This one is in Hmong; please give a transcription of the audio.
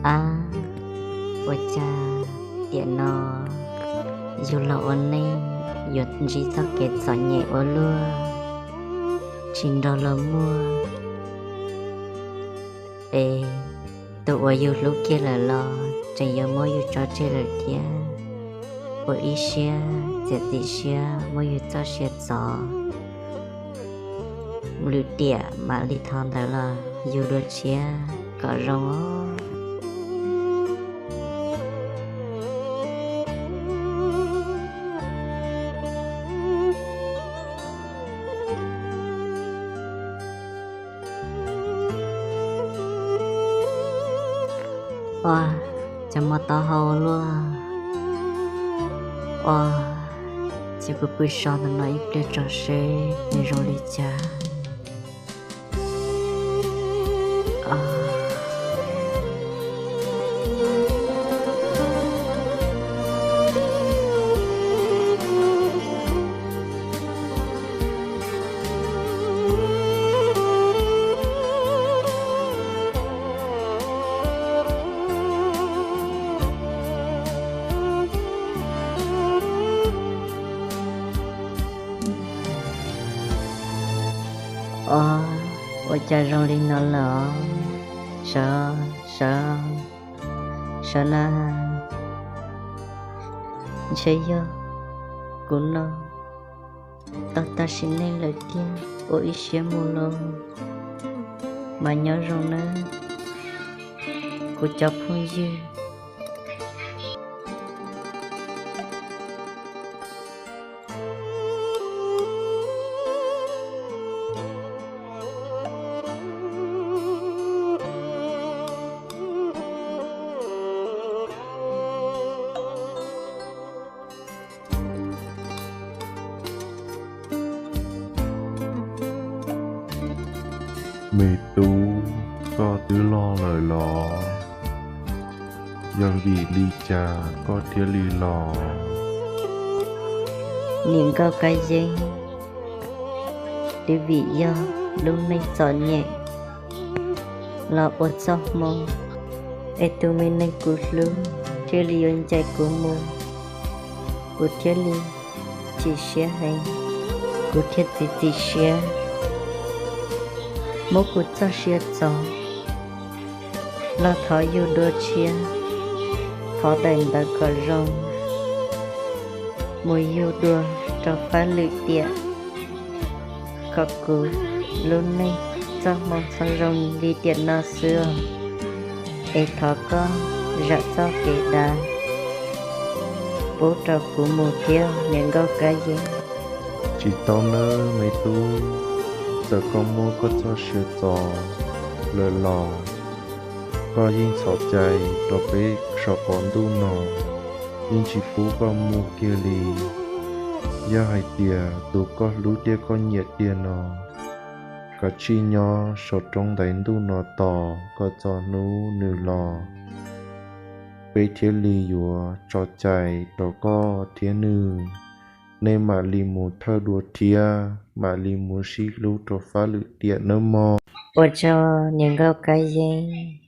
Ab, ua cas tiam no yug los ua neej yuav ntsib txoj kev txom nyem ua luaj, tsis nrog luag muaj. Es tus uas yus hlub kiag lawm los tseem yuav muab yus tso tseg lawm thiab, ua ib siab txiav txim siab muab yus txoj sia txov, lwm tiam mam li thov ntawd los yug dua tshiab kom zoo os. Ua, cov muag taub hau luaj. Ua, ces kuv pw so ntawm no ib pliag tso seb nws zoo li cas. Os, ua cas zoo li no lawm os? Sawv, sawv, sawv na. Ntshe yog kuv no tau tag sim neej lawm tiag, ua ib siab mus los mas nyob zoo nawb kuv cov phooj ywg. Me tub, koj twb loj lawm los? Yog vim li cas koj thiaj li los? Niam nkauj Kab Yeeb, twb vim yog lub neej txom nyem los ua txoj hmoo es tus me neeg kuv hlub thiaj li yuav ncaim kuv mus, kuv thiaj li chim siab heev, kuv thiaj txiav txim siab muab kuv txoj sia txov los thov yug dua tshiab, thov daim ntawv kom zoo mus yug dua rau fab lwm tiam, kom kuv lub neej txoj hmoo txhob zoo li tiam no xwb os. Es thov koj zam txoj kev dav pub rau kuv mus thiab niam nkauj Kab Yeeb. Tsis tau nawb me tub, txawm koj muab koj txoj sia txov lawm los koj yeej txhob cais rau peb saum qaum ntuj no, yeej tsis pub koj mus kiag li. Yog hais tias tus koj hlub thiab koj nyiam tiag no, kav tsij nyob saum roob ntaiv ntuj no tos kom txog hnub nws los, peb thiaj li yuav tso cai rau koj thiab nws, nej mam li mus thawj dua thiab mam li mus sib hlub rau fab lwm tiam nawb mog. Ua tsaug niam nkauj Kab Yeeb.